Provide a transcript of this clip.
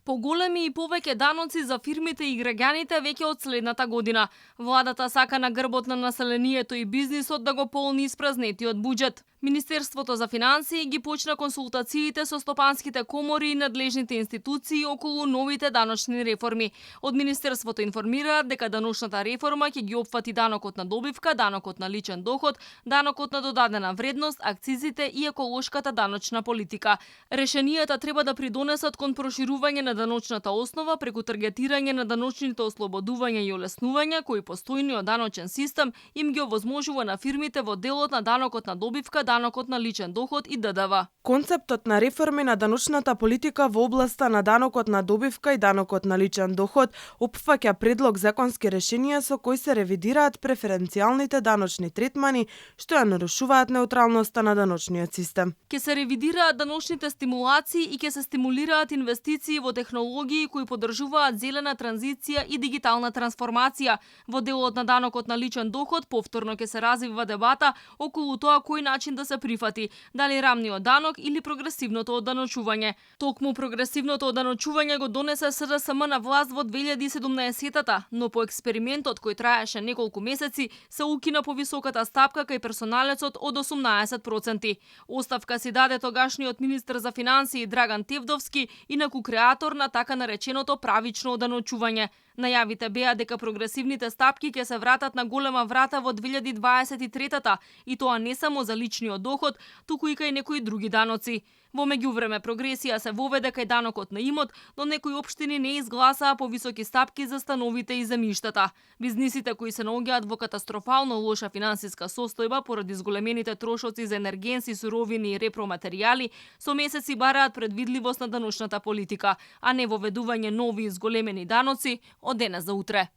Поголеми и повеќе даноци за фирмите и граѓаните веќе од следната година. Владата сака на грбот на населението и бизнисот да го полни испразнетиот буџет. Министерството за финансии ги почна консултациите со стопанските комори и надлежните институции околу новите даночни реформи. Од Министерството информираат дека даночната реформа ќе ги опфати данокот на добивка, данокот на личен доход, данокот на додадена вредност, акцизите и еколошката даночна политика. Решенијата треба да придонесат кон проширување на даночната основа преку таргетирање на даночните ослободувања и олеснувања кои постојниот даночен систем им ги овозможува на фирмите во делот на данокот на добивка, данокот на личен доход и ДДВ. Концептот на реформи на даночната политика во областа на данокот на добивка и данокот на личен доход опфаќа предлог законски решенија со кои се ревидираат преференцијалните даночни третмани што ја нарушуваат неутралноста на даночниот систем. Ке се ревидираат даночните стимулации и ке се стимулираат инвестиции во технологии кои поддржуваат зелена транзиција и дигитална трансформација. Во делот на данокот на личен доход повторно ке се развива дебата околу тоа кој начин да се прифати, дали рамниот данок или прогресивното оданочување. Токму прогресивното оданочување го донесе СДСМ на власт во 2017-та, но по експериментот кој траеше неколку месеци се укина повисоката стапка кај персоналецот од 18%. Оставка си даде тогашниот министер за финансии Драган Тевдовски, инаку креатор на така нареченото правично оданочување. Најавите беа дека прогресивните стапки ќе се вратат на голема врата во 2023-та и тоа не само за личниот доход, туку и кај некои други даноци. Во меѓувреме прогресија се воведе кај данокот на имот, но некои општини не изгласаа повисоки стапки за становите и земјиштата. Бизнисите кои се наоѓаат во катастрофално лоша финансиска состојба поради зголемените трошоци за енергенси, суровини и репроматеријали, со месеци бараат предвидливост на даночната политика, а не воведување нови и зголемени даноци од денес за утре.